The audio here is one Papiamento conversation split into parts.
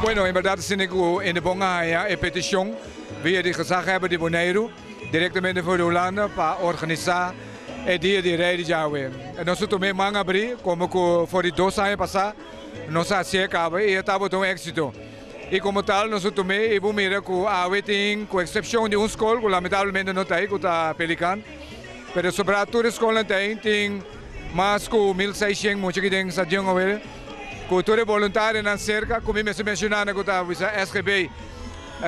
Bueno, en bèrdat asina ku Indebon a haña e petishon via di gezaghebber di Boneiru, direktamente for di Hulanda, pa organisá e Dia di Rei di Djawe. Nos a tuma e man abrí komo ku for di 2 aña pasá nos a hasié kaba i e tabata un éksito. I komo tal nos a tum'é i bo mira ku awe tin, ku eksepshon di un skol ku lamentablemente no ta ei, ku ta Pelikan, pero sobrá tur e skolnan ta ei, tin mas ku 1600 mucha aki den stadion awe, ku tur e boluntarionan serka, ku mi mester menshoná nan ku ta bisa SGB,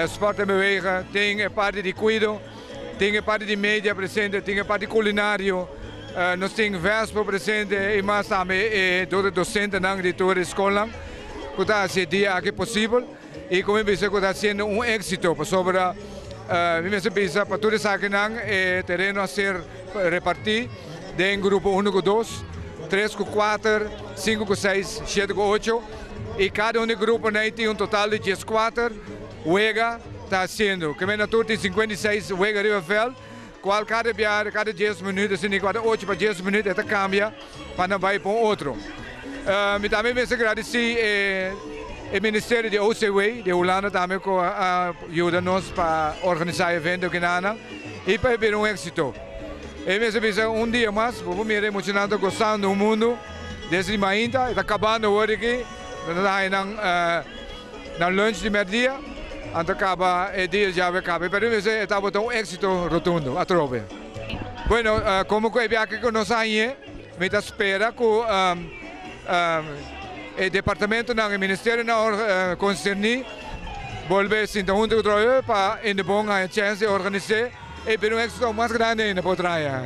Sport en Bewegen, tin e parti di kuido, tin e parti di media presente, tin e parti kulinario, nos tin Vespo presente i mas tambe e dosentenan di tur e skolnan ku ta hasi e dia aki posibel i ku mi bisa ku ta hasiendo un éksito pasobra mi mester bisa pa tur esakinan e tereno a ser repartí den grupo unu ku dos, tres ku kuater, sinku ku seis, shete ku ocho i kada un di gruponan ei tin un total di 14 wega ta hasiendo. Ke mena tur tin 56 wega riba vèlt kual kada biaha kada 10 minüt asina i kada 8 pa 10 minüt e ta kambia pa nan bai pa un otro. Mi tambe mester gradisí e ministerio di OCW di Hulanda tambe ku a yuda nos pa organisá e evento akinan i pa e bira un éksito. E mester bisa un dia mas, bo por mira e muchanan ta gosando un mundu desde di mainta, e ta kabando awor aki, nan ta haña nan lunch di mèrdia, anto kaba e dia djawe kaba, pero mi mester e tabata un éksito rotundo atrobe. Bueno, komo ku e biaha ku nos a hañ'é, mi ta spera ku e departamentonan, e ministerionan konserní bolbe sinta huntu ku otro pa Indebon haña chèns di organis'é. E bira un éksito mas grandi ainda pa otro aña.